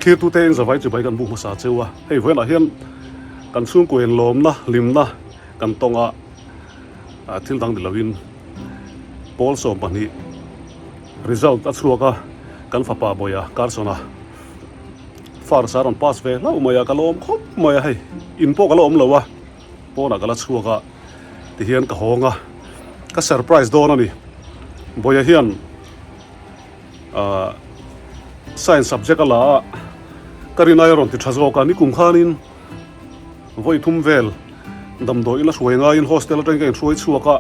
Thirtute in zavai chibai kan buk hmasa cheu a, hei vawiinah hian kan chhungkua in lawmna, hlimna kan tawng a, thil dang ni lovin pawl 12 result a chhuak a, kan fapa Bawia Carson-a first a rawn pass ve hlauh mai a, ka lawm khawp mai a hei, in pawh ka la awm lo a, pawnah ka la chhuak a, tihian ka hawng a, ka surprise dawn a ni, Bawia hian. Ahh science subject a la a ka rin aia rawn ti tha zawk a nikum khanin vawi thum vel damdawi ila hruai ngaiin hostel atangin ka inhruai chhuak a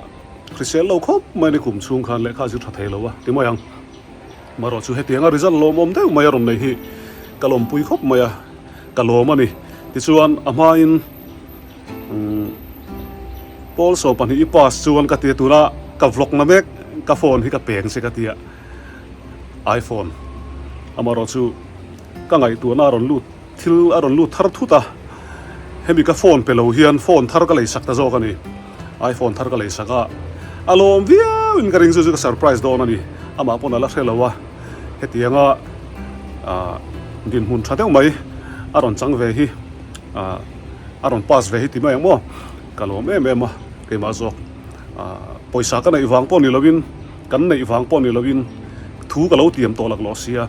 hrisel lo khawp mai nikum chhung khan lehkha zir tha thei lo a ti mai ang marawh chu hetianga result lawmawm deuh mai a rawn nei hi ka lawmpui khawp mai a ka lawm a ni tichuan a hmain umm pawl 12 i pass chuan ka ti a tuna ka vlog na mek ka phone hi ka peng che ka ti a. iPhone amaherawh chu ka ngaihtuahna a rawn lut thil a rawn lut thar thut a hemi ka phone pe lo hian phone thar ka lei sak ta zawk a ni iPhone thar ka lei sak a a lawm viau in ka ring chu chu ka surprise dawn a ni amah pawn a la hre lo a hetianga ah dinhmun tha deuh mai a rawn chang ve hi ah a rawn pass ve hi ti mai ang maw ka lawm em em a keimah zawk ah pawisa ka neih vang pawh ni lovin. Kan neih vang pawh ni lovin thu ka lo tiam tawh laklawh sia,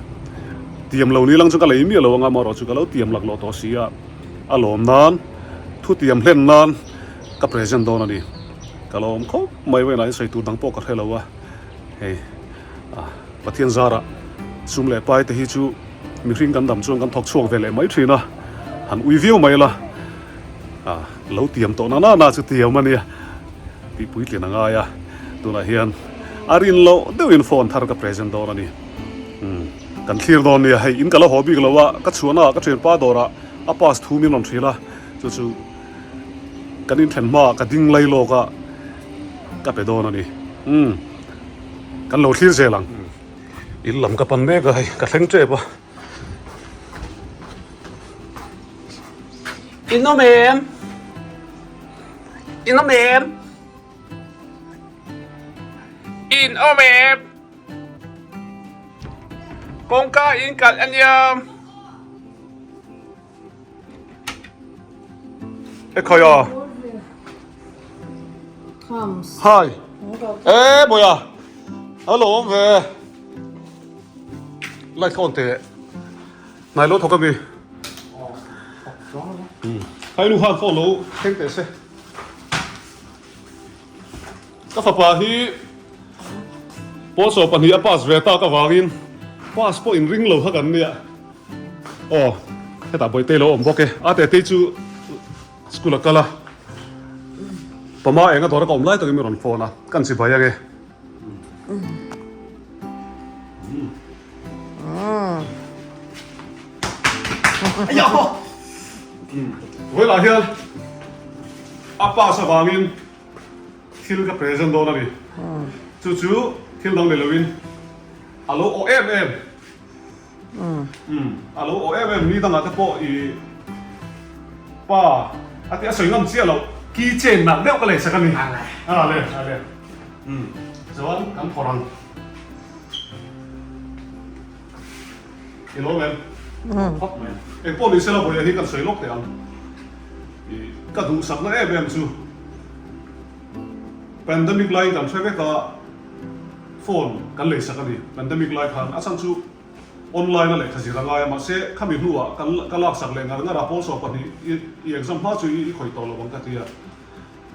tiam lo ni lang chu ka lei miah lo anga amaherawh chu ka lo tiam laklawh tawh sia, a lawm nan thu tiam hlen nan ka present dawn a ni. Ka lawm khawp mai vawiinah in sawi tur dang pawh ka hre lo a, hei ah Pathian zarah sum leh pai te hi chu mihring kan dam chuan kan thawk chhuak ve leh mai thin a, han ui viau mai la ah lo tiam tawh na na na chu tiam a nia. Tih puitlin a ngai a, tunah hian a rin loh deuhin phone thar ka present dawn a ni. Umm kan thlir dawn nia, hei in ka la haw bik lo a, ka chhuahna ah ka thianpa dawrah a pass thu min rawn hrilh a, chu chu kan inthen hmaah ka ding lai lawk a, ka pe dawn a ni. Umm kan lo thlir zel ang. In lam ka pan mek a, hei ka thleng tep a. In awm em? In awm em? In awm em? Kawngka in kalh a nia. E khai a. Hi. E boya. Alo awm ve. Light ka on teh. Nai lo thawk a mi. Hai nu khan phone lo thleng teh se. Ka fapa hi pawl 12 a pass ve tak avangin pass pawh in ring lo kha kan nia. Aw hetah Bawihte lo awm bawk e. A tete chu school a kal a. Pama enga dawr a ka awm lai takin mi rawn phone a. Kan chibai ange. Vawilah hian a pass avangin thil ka present dawn a ni. Chu chu thil dang ni loin a lo awh em em. A lo awh em em ni dangah te pawh i pa a tih a sawi ngam chiah loh. Key chain nak deuh ka lei sak a ni. A le a le. Chuan kan phawrh ang. I lawm em? Khawp mai. Eng pawh ni sela vawiah hi kan sawi lawk teh ang. Ka duhsakna em em chu pandemic laiin kan hre vek a, phone kan lei sak a ni. Pandemic lai khan a chhan chu online a lehkha zir a ngai a, mahse khami hnuah kan ka laksak leh ngar ngar a, pawl 12 i exam hma chu i khawih tawh lo ang ka ti a.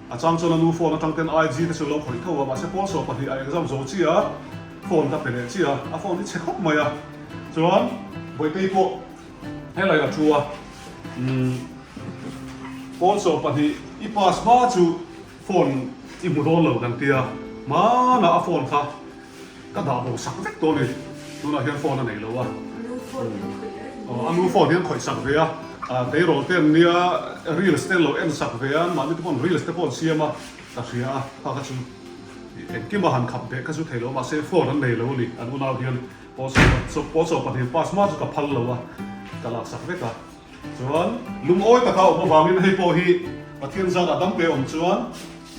A chang chuan a nu phone atang ten IG te chu lo khawih tho a, mahse pawl 12 a exam zo chiah a, phone ka pe leh chiah a, a phone hi chhe khawp mai a. Chuan Bawitei pawh helai ka thu a, umm pawl 12 i pass hma chu phone i hmu dawn lo kan tia, hmanah a phone kha Ka dah bo sak vek tawh a ni. Tunah hian phone a nei lo a. A nu phone hian khawih sak ve a. Tleirawl te an nia, reels te an lo en sak ve a, mahni te pawh reels te pawh an siam a, ka hria a. Kha kha chu engkim a han khap beh kha chu thei lo mahse phone an nei lo a ni. An unau hian pawl 12 pass hma chu ka phal lo a, ka lak sak vek a. Chuan lungawi taka awm avangin hei pawh hi Pathian zat a dam te awm chuan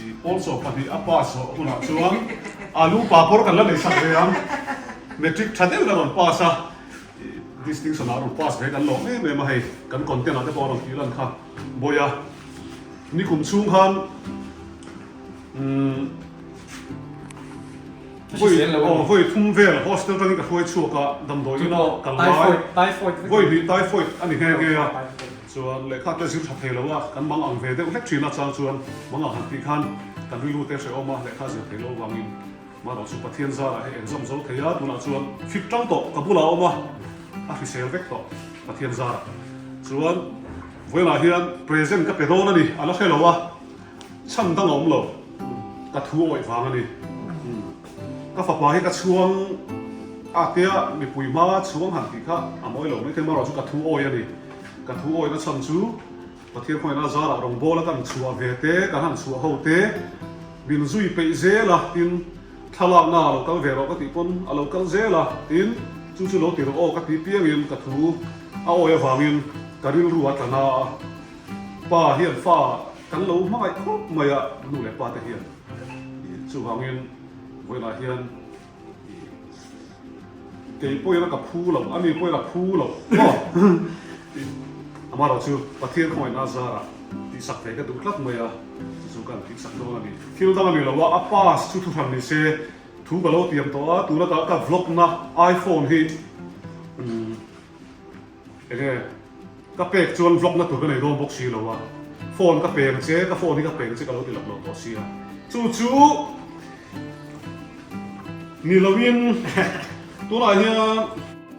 i pawl 12 a pass zawh hunah chuan alu papawr kan la nei sak ve ang. Matric tha deuhin a rawn pass a. Distinction ah a rawn pass ve kan lawm em em a hei kan content ah te pawh a rawn tih lan kha Bawiha nikum chhung khan umm vawi aw vawi thum vel hostel atangin ka hruai chhuak a damdawi ina kal lai vawi hnih typhoid a ni nghe nghe a chuan lehkha te zir tha thei lo a kan mang ang ve deuh hlek thin a chang chuan mang ang han tih khan kan rilru te hrehawm a lehkha zir thei lo vangin Mahrawh chu Pathian zarah hei exam zo thei a, tunah chuan fit tang tawh ka bulah a awm a, a hrisel vek tawh Pathian zarah. Chuan vawiinah hian present ka pe dawn a ni, a la hre lo a, chhan dang a awm lo, ka thu awih vang a ni. Ka fapa hi ka chhuang a tia mipui hma chhuang han tih kha a mawi lo maithei, mahrawh chu ka thu awih a ni. Ka thu awihna chhan chu Pathian khawngaihna zarah rawngbawla kan chhuah ve te, kan han chhuah ho te, min zui peih zel a, tin, thlalakna a lo kal ve rawh ka tih pawn a lo kal zel a, tin, chu chu lo ti rawh aw ka ti piangin ka thu a awi avangin ka rilru a tla na a, pa hian fa kan lo hmangaih khawp mai a, nu leh pa te hian chuvangin vawiinah hian. Kei pawhin a ka phu lo, a mi pawhin a phu lo maw? Amaherawhchu Pathian khawngaihna zarah tihsak ve ka duh tlat mai a, chu chu kan tihsak dawn a ni. Thil dang a ni lo a, a pass chu thuhran ni se, thu ka lo tiam tawh a, tuna ka ka vlog na iPhone hi enge ka pek chuan vlog na tur ka nei dawn bawk si lo a, phone ka peng che, ka phone hi ka peng che ka lo ti lak lo tawh sia, chu chu. Ni loin tunah hian.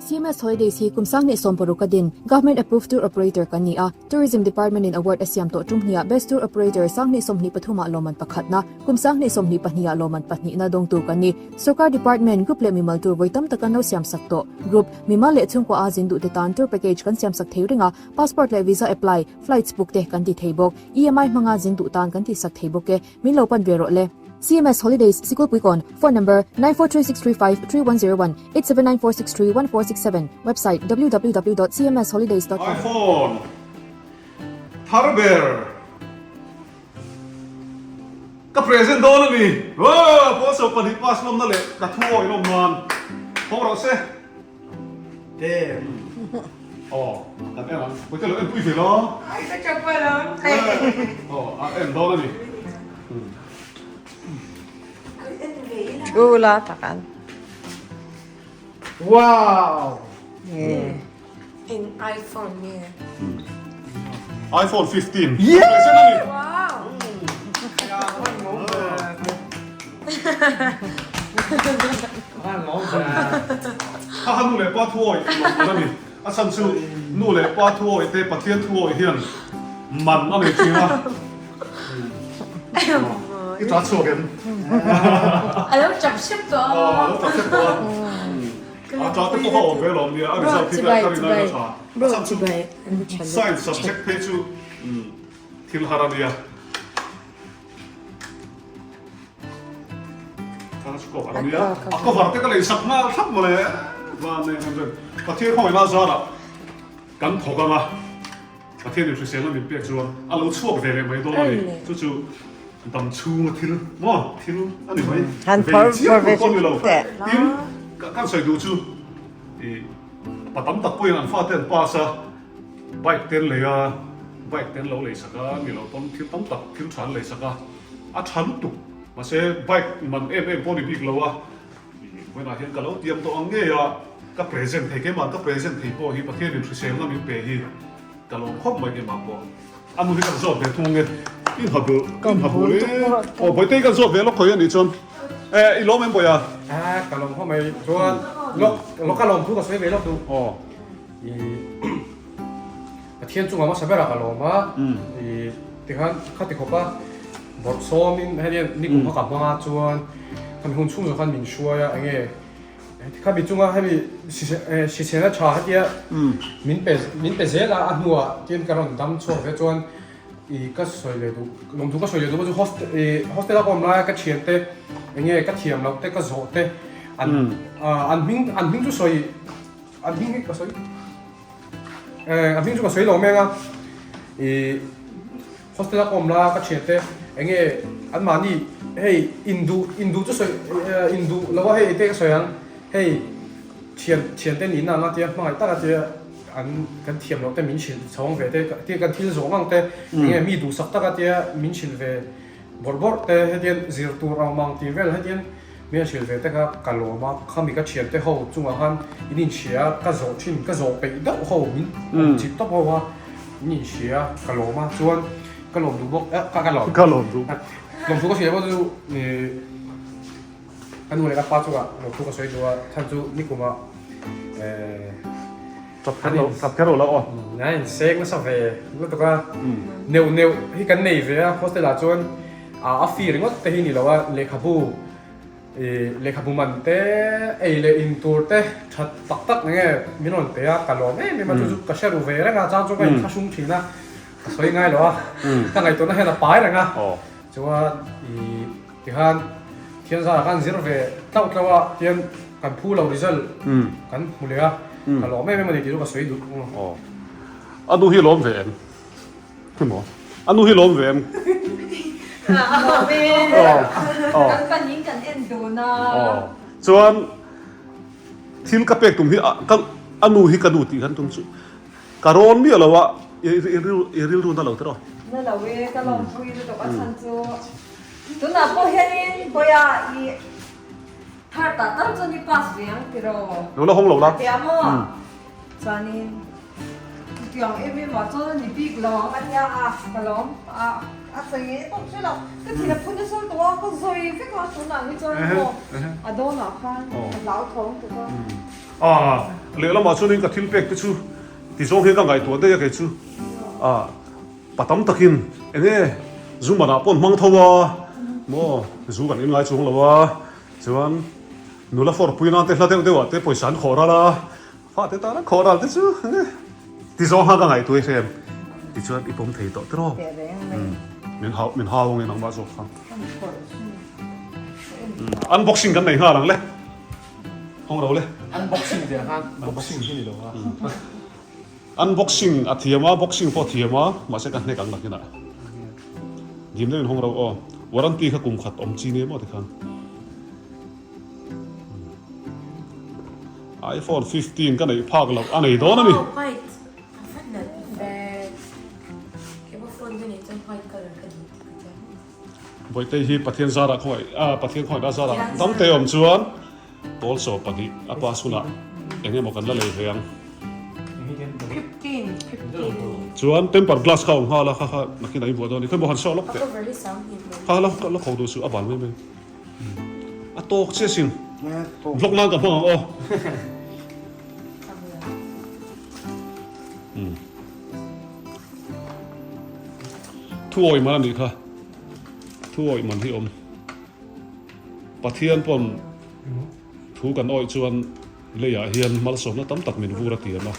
CMS Holidays hi kum 2016 a din Government Approved Tour Operator kan ni a, Tourism Department in award a siam tawh tum hniah Best Tour Operator 2023 ah lawmman pakhatna, kum 2022 ah lawmman pahnihna dawngtu kan ni. Sorkar Department, Group leh mimal tour vawi tam tak an lo siam sak tawh. Group, mimal leh chhungkua a zin duh te tan tour package kan siam sak thei reng a, passport leh visa apply, flights book te kan ti thei bawk. EMI hmanga zin duh tan kan ti sak thei bawk e. Min lo pan ve rawh le. CMS Holidays, Sikulpuikawn, Phone number, 9436353101, 8794631467, Website, www.cmsholidays.com. iPhone thar ber ka present dawn a ni. Aw Pawl 12 pass lawmna leh ka thu awih lawm nan hawng rawh se. Te aw kan en ang pawite lo en pui ve lo. Ai ka chapal ang. Aw a en dawn a ni. Thu la takan. Wow. Eng iPhone nge? iPhone 15. Yeah! Wow! Kha kha nu leh pa thuawi lawm a ni. A chhan chu nu leh pa thuawi te Pathian thuawi hian man a nei thin a. I ta chhuak em? A lo chap hrep tawh a. A lo chap hrep tawh a. A tla te pawh a awm ve lawm nia, a result hi ka rin aiin a tha. A chhan chu science subject phei chu thil har a nia. A nia, a cover te ka lei sak nghal thlap mawle. Van nei em em. Pathian khawngaihna zarah kan thawk ang a. Pathian in hriselna min pek chuan a lo chhuak ve leh mai dawn a ni. Chu chu dam chhunga thil maw thil a ni mai. Vei chiam tur pawh a ni lo. Tin, kan sawi duh chu ih pa tam tak pawhin an fate an pass a, bike te an lei a, bike te an lo lei sak a, ni lo pawn thil tam tak thil tha an lei sak a, a tha lutuk. Mahse bike man em em pawh a ni bik lo a, ih vawiinah hian ka lo tiam tawh ang ngei a, ka present thei keimah ka present thei pawh hi Pathian in hriselna min pe hi. Ka lawm khawp mai keimah pawh. A nu hi kan zawt ve thung nge. I ha bul, ka ha bul e. Aw Bawitei kan zawt ve lawk khawi a nih chuan. E i lawm em Bawiha? A ka lawm khawp mai. Chuan lawk lawk ka lawm thu ka sawi ve lawk duh. Aw. I Pathian chungah hmasa berah ka lawm a. I tikhan khati khawp a bawrh sawmin hei nikum kha ka hmang a chuan khami hun chhung zawh khan min hruai a enge Khami chunga hemi hrisena tha hetia min pe min pe zel a a hnuah tin ka rawn dam chhuak ve chuan ih ka sawi leh duh lawmthu ka sawi leh duh chu hostel ih hostel a ka awm laia ka thian te eng nge ka thiam loh te ka zawh te an an hming an hming chu sawi an hming hi ka sawi an hming chu ka sawi lo meng a ih Hostel a ka awm la ka thian te enge an mahni hei induh induh chu sawi induh lo a hei eng te ka sawi ang hei. Thian thian te nihna anga tia hmangaih taka tia an kan thiam loh te min hrilh chhawng ve te tia kan thil zawng ang te enge mi duhsak taka tia min hrilh ve bawrh bawrh te hetian zir tur ang mang tih vel hetian min hrilh ve te kha ka lawm a khami ka thian te ho chungah khan in inhria ka zawh thin ka zawh peih deuh ho min awm chip tawp ho a in inhria ka lawm a chuan ka lawm duh bawk ka ka lawm ka lawm duh lawm thu ka hria pawh chu Ka nu leh ka pa chungah lawmthu ka sawi duh a, chhan chu nikumah eh Tap kher lo, tap kher lo la aw. An inseng nasa ve lutuk a, neuh neuh hi kan nei ve a, hostel ah chuan a fee ringawt te hi ni lo a, lehkhabu ih lehkhabu man te ei leh in tur te tha tak tak enge min rawn pe a, ka lawm em em a, chu chu ka hre ru ve reng a, chang chu ka inthlahrung thin a, ka sawi ngai lo a, ka ngaihtuahna hian a pai reng a, chuan ih. Tikhan thian zarah khan zir ve tlauh tlauh a, tian kan phu lo result kan hmu leh a, ka lawm em em a ni tih chu ka sawi duh. Aw. A nu hi lawm ve em? Emaw? A nu hi lawm ve em? Lawm e. Aw. Kan panin kan en dun a. Aw. Chuan thil ka pek tum hi ka a nu hi ka nu tih kan tum chu ka rawn miah lo a, i rilru na lo tiraw? Na lo e, ka lawmpui lutuk a chhan chu. Tunah pawh hianin Bawiha i thar tah tal chuan i pass ve ang tiraw? Lo la hawng lo la. Ka ti a maw? Chuanin chutiang em em ah chuan a ni bik lo ang a nia a, ka lawm a, a sawi ngei pawh hre lo. Ka thin a phun nasa lutuk a, ka zawi vek a tunah hi chuan maw a dawnah khan ka hlauthawng tuk a. A, lehlamah chuanin ka thil pek te chu tizawng hian ka ngaihtuah daih a kei chu. A. Pa tam takin eng nge zu manah pawh an hmang tho a, maw zu kan in ngai chuang lo a, chuan nula fawr pui nan te hla deuh deuh ah te pawisa an khawh ral a, fate tan an khawh ral te chu eng nge ti zawng kha ka ngaihtuah i hrem tichuan i pawm thei tawh tiraw min hau min hau ang e nangmah zawk kha unboxing kan nei nghal ang le hawng ro le unboxing tih ah khan boxing hi ni lo a. Unboxing a thiam a, boxing pawh a thiam a, mahse ka hnek ang nakinah. Dim deuhin hawng rauh aw. Warranty kha kum khat awm chi nia maw tikhan. iPhone 15 ka neih phak loh a nei dawn a ni. Oh, white. A va nalh ve. Keimah phone ka neih chuan white color ka duh tih ka chiang. Bawihtei hi Pathian zarah khawngaih ah Pathian khawngaihna zarah damte awm chuan Pawl 12 a pass hunah eng emaw kan la lei ve ang. Chuan temper glass kha a awm nghal a, kha kha nakin a invuah dawn a ni. Khawimaw han saw lawk teh. Kha la la kho duh suh a bal mai mai. A tawk chiah sin. Vlog nan ka hmang ang aw. Thu awih man a nih kha. Thu awih man hi awm. Pathian pawn thu kan awih chuan leiah hian malsawmna tam tak min vur a tiam a,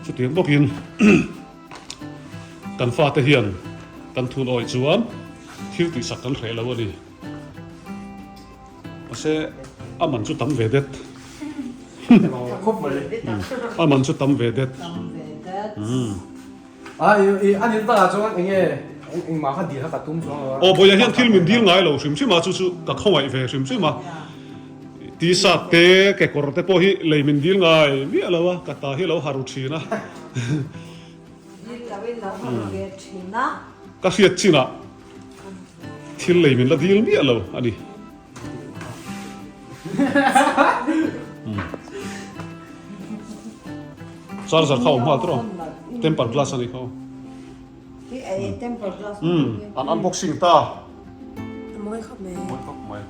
chutiang bawkin kan fate hian kan thun awih chuan thil tihsak kan hreh lo a ni. Mahse a man chu tam ve det. A man chu tam ve det. A i a nil takah chuan eng nge engmah kha dil kha ka tum chuang lo a. Aw Bawiha hian thil min dil ngai lo hrim hrim a chu chu ka khawngaih ve hrim hrim a. T-shirt te kekawr te pawh hi lei min dil ngai miah lo a ka ta hi a lo haru thin a. Dil lo in lo haru ve thin a. Ka hriat chinah thil lei min la dil miah lo a ni. Charger kha awm nghal tawh temper glass ani kha an unboxing ta mawi khawp mai mawi khawp mai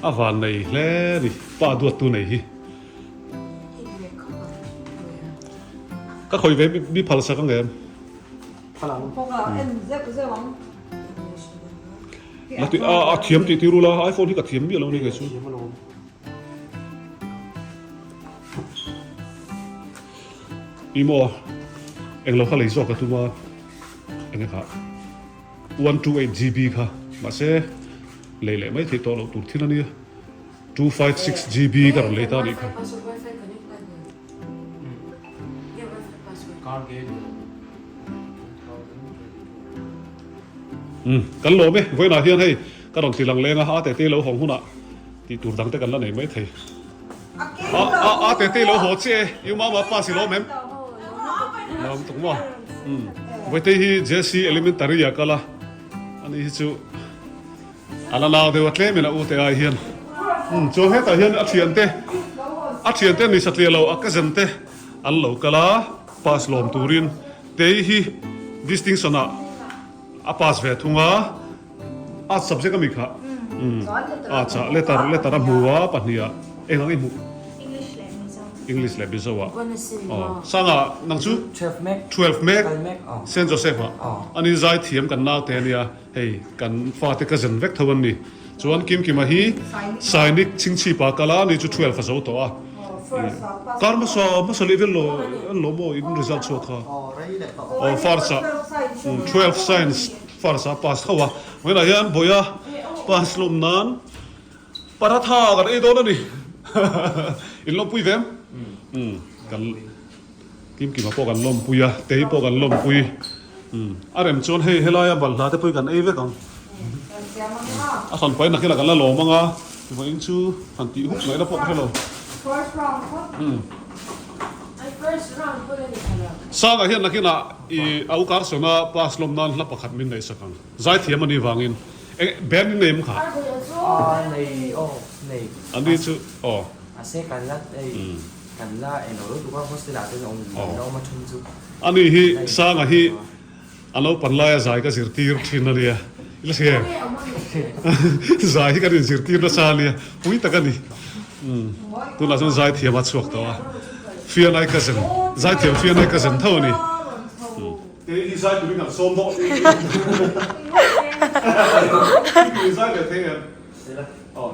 a van nei hle ni pa duat tu nei hi ka khawih ve mi phal sak ang em La ti a a thiam tih tir ula iPhone hi ka thiam miah lo ni kei chu. I maw englo kha lei zawk ka tum a enge kha 128 GB kha mahse lei leh mai theih tawh loh tur thil ania 256 GB ka rawn lei ta anih kha. Umm kan lawm e, vawiinah hian hei ka rawn ti lang leng a, a tete lo hawng hunah. Tih tur dang te kan la nei mai thei. A a a tete lo haw che e, i mama pass i lawm em? Lawm tuk maw? Umm Vaitei hi JC Elementary ah kal a, ani hi chu a la nau deuh a tlem in a u te ai hian. Umm chuan hetah hian a thian te a thian te ni satliah lo a cousin te an lo kal a pass lawm turin Tei hi distinction ah a pass ve thung a. A subject ami kha a chah letter letter a hmu a pahnih ah eng ang i hmuh English leh Mizo English leh Mizo ah aw Sanga nang chu 12 mek Saint Joseph ah ani zai thiam kan nau te ania hei kan fate ka zen vek tho an ni chuan Kimkima hi Sainik Chhingchhip ah kal a ni chu 12 a zo tawh a kar hmasa hmasa leh vel lo an lo maw in result chhuak kha aw first ah 12 science First a pass tho a, vawiinah hian Bawia pass lawm nan paratha kan ei dawn a ni in lawmpui ve em? Umm kan Kimkima pawh kan lawmpui a, Tei pawh kan lawmpui umm a rem chuan hei helaia balhla te pawh hi kan ei vek ang a hran pahin nakinah kan la lawm ang a vawiin chu han tih huk ngaihna pawh ka hre lo umm. Sangah hian nakinah i a u Carsona pass lawm nan hla pakhat min neihsak ang. Zaithiam a nih vangin. Eng band in nei em kha? Aw nei aw nei. Ani chu aw. Mahse kan la ei kan la eng lo lutuk a hostel ah te awm an la awm a then chu. Ani hi Sanga hi a naupan laia zai ka zirtir thin a nia. I la hria em? Zai hi kan inzirtir nasa a nia. Pui tak a ni. Tunah chuan zaithiam a chhuak tawh a, Fianai cousin, zaithiam Fianai cousin tho a ni. Kei hi zai turin kan sawm dawh tih hi zai ve thei em?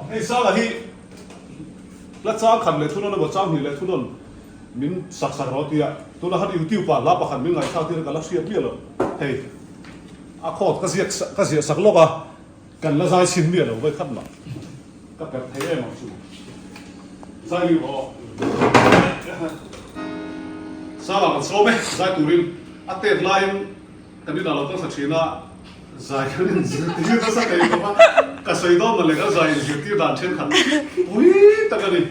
Hei Sanga hi hla chang khat leh thunawn emaw chang hnih leh thunawn min sak sak rawh tia tunah khan YouTube ah hla pakhat min ngaihthlak tir ka la hriat miah lo. Hei a chord ka ziak ka ziah sak lawk a. Kan la zai chhin miah lo vawi khat mah. Ka perh thei em ang chu. Zai ri rawh. Sala kan sawm e, zai turin a tet laiin kan inah lo kal thla thin a, zai kan inzirtir nasa thei khawp a, ka sawi dawn mawle kan zai inzirtir dan thenkhat pui tak a ni.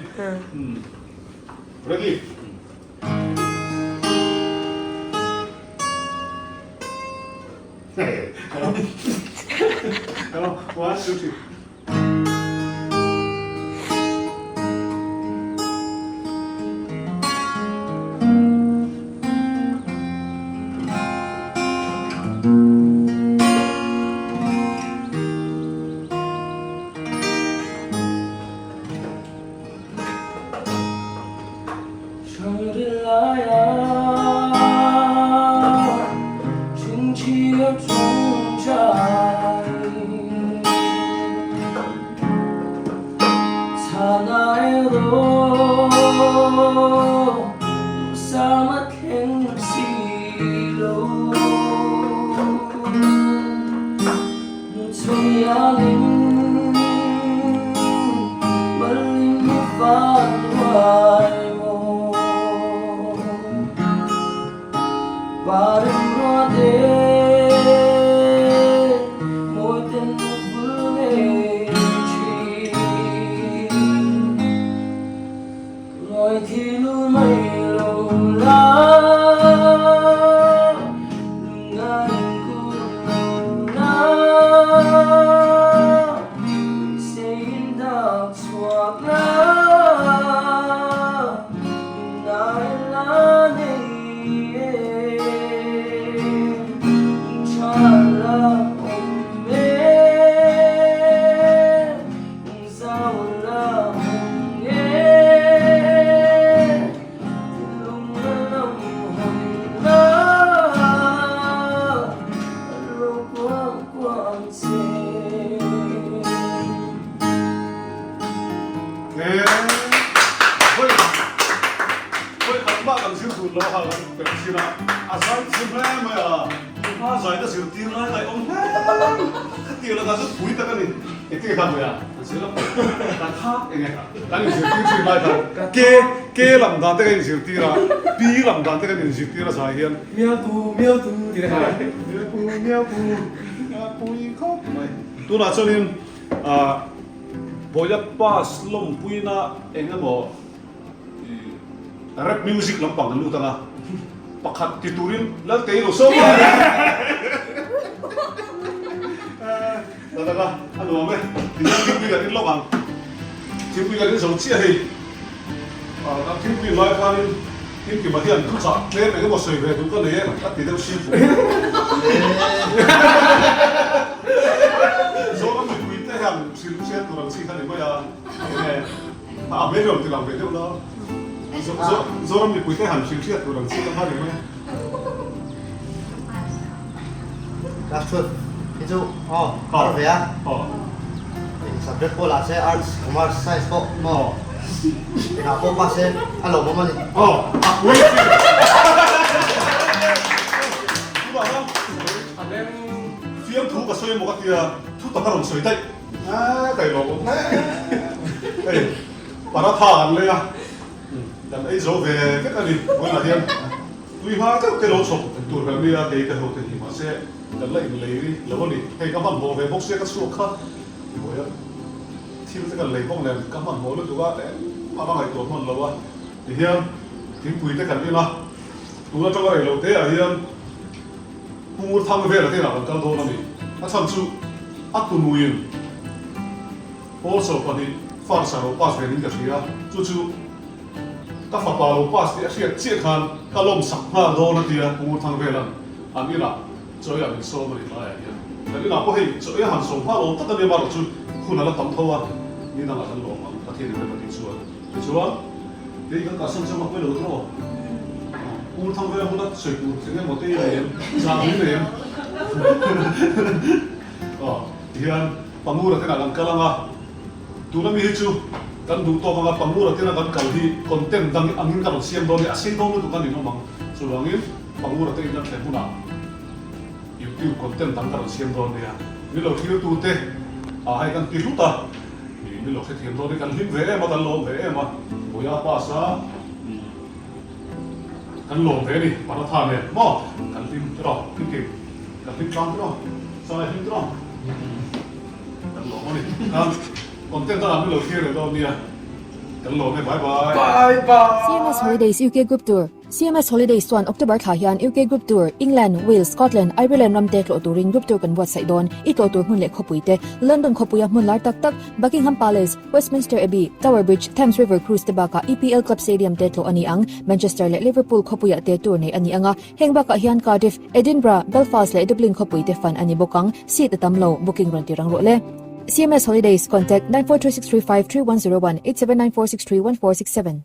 Ready? One, two, three. Ke lam dan te kan inzirtir a, pi lam dan te kan inzirtir a zai hian. Miau pu, miau pu ti le kha. Miau pu, miau pu, a pui khawp mai. Tunah chuanin ah. Bawia pass lawmpuina eng emaw rap music lampang kan lut ang a, pakhat ti turin Laltei lo sawm a. Dada ka a nuam e, tihian thingpui kan in lawk ang, thingpui kan in zo chiah hei, kan thingpui lai khanin Kimkima hian thuchah tlem eng emaw sawi ve duh ka nei e a ti deuh sim fuk. Zoram mipui te hian hrilh hriat tur ang chi kha ni mai a, enge a hmel rawn ti lang ve deuh la, Zoram mipui te han hrilh hriat tur ang chi kha ni mai a. Class 12 hi chu aw har ve a eng subject pawh lah se arts commerce science pawh maw engah pawh pass se a lawmawm a ni. Aw a pui chi fiamthu ka sawi emaw ka tia thu tak a rawn sawi daih ka i lawmawm hle hei paratha kan lei a kan ei zo ve vek a ni vawiinah hian. Tui hma deuh te lo chhawp tur kan nia kei ka ho te hi mahse kan la inlei lo a ni. Hei ka hmanhmawh ve bawk sia ka chhuak kha buai a thil te kan lei bawk nen ka hmanhmawh lutuk a engmah ka ngaihtuah hman lo a tihian thingpui te kan in a tun atanga rei lo te ah hian Pur thang vela te inah kan kal dawn a ni. A chhan chu a tunuin pawl 12 first ah lo pass ve niin ka hria chu chu Ka fapa lo pass tih a hriat chiah khan ka lawm sak nghal dawn a tia Pu Ngurthangvelan an inah chaw ei ah min sawm a ni tlaiah hian. Kan inah pawh hei chaw ei a han sawm nghal awm tak a nia marawh chu hun a la tam tho a, ni dangah kan lawm ang Pathian in rem a tih chuan. Tichuan, kei kan kalsan chuan a pawi lo tawh. Pu Ngurthangvela bula sawi tur eng emaw te i nei em? Zah min nei em? Aw, tihian Pangura te inah kan kal ang a. Tuna mi hi chu kan duh tawk anga Pangura tena kan kal hi content dang angin ka rawn siam dawn e, a sei dawn lutuk a ninawm ang. Chuvangin Pangura te in kan thlen hunah YouTube content dang ka rawn siam dawn nia. Min lo thlir te ah hei kan ti hlut a, min lo hrethiam dawn e, kan hlim ve em a, kan lawm ve em a, Boya pass a kan lawm ve a ni, paratha nen maw kan hlim tiraw, hlim kan hlim tlang tiraw, Sai hlim tiraw. Kan lawm a ni. Khan content dangah min lo thlir leh dawn nia. Kan lawm e. Bye bye. Bye bye. CMS Holidays UK Group Tour CMS Holidays chuan October thla hian UK Group Tour, England, Wales, Scotland, Ireland ram te tlawh turin group tour kan buatsaih dawn. I tlawh tur hmun leh khawpui te, London khawpuia hmun lar tak tak, Buckingham Palace, Westminster Abbey, Tower Bridge, Thames River Cruise te bakah EPL Club Stadium te tlawh a ni ang. Manchester leh Liverpool khawpuiah te tour neih a ni ang a. Heng bakah hian Cardiff, Edinburgh, Belfast leh Dublin khawpui te fan a ni bawk ang, seat a tam lo, booking rawn ti rang rawh le. CMS Holidays, Contact, 9436353101, 8794631467.